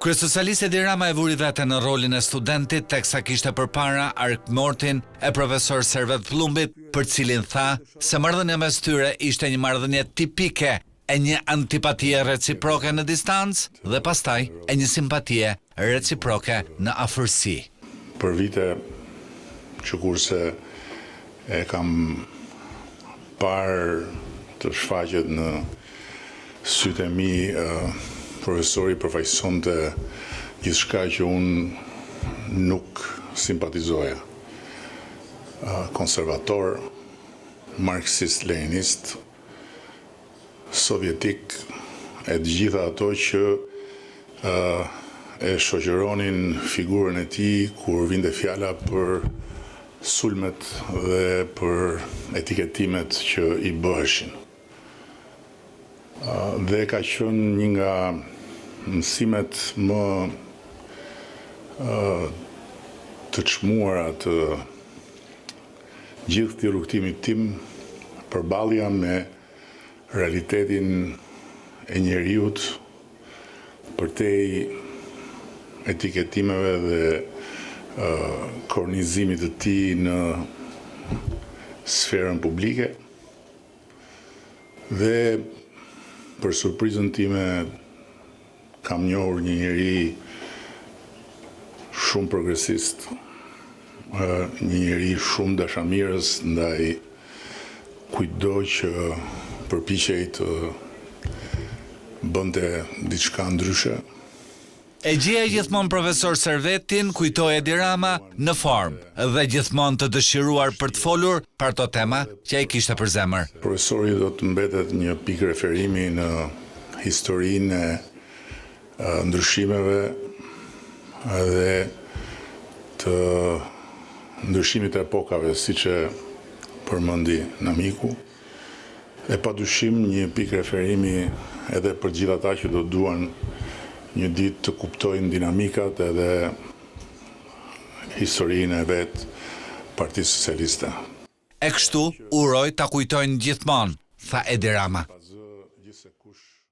Kryesocialisti Edi Rama e vuri veten në rolin e studentit teksa kishte përpara arkmortin e profesor Servet Pëllumbit, për të cilin tha se marrëdhënia mes tyre ishte një marrëdhënie tipike e një antipatie reciproke në distancë dhe pastaj e një simpatie reciproke në afërsi. Për vite qëkurse e kam parë të shfaqet në sytë e mi, profesori përfaqësonte gjithçka që unë nuk simpatizoja. Konservator, marksist-leninist, sovjetik e të gjitha ato që e shoqëronin figurën e tij kur vinte fjala për sulmet dhe për etiketimet që i bëheshin. Dhe ka qenë një nga mësimet më të çmuara të gjithë këtij rrugëtimit tim, përballja me realitetin e njeriut përtej etiketimeve dhe kornizimit të tij në sferën publike dhe për surprizën time Kam njohur një njeri shumë progresist, një njeri shumë dashamirës ndaj kujtdo që përpiqej të bënte diçka ndryshe. E gjeja gjithmonë profesor Servetin, kujtoi Edi Rama, në formë dhe gjithmonë të dëshiruar për të folur për ato tema që ai kishte për zemër. Profesori do të mbetet një pikë referimi në historinë e ndryshimeve dhe të ndryshimit të epokave, siç e përmendi Namiku, e padyshim një pikë referimi edhe për gjithë ata që do duan një ditë të kuptojnë dinamikat edhe historinë e vetë Partisë Socialiste. E kështu uroj ta kujtojnë gjithmonë, tha Edi Rama.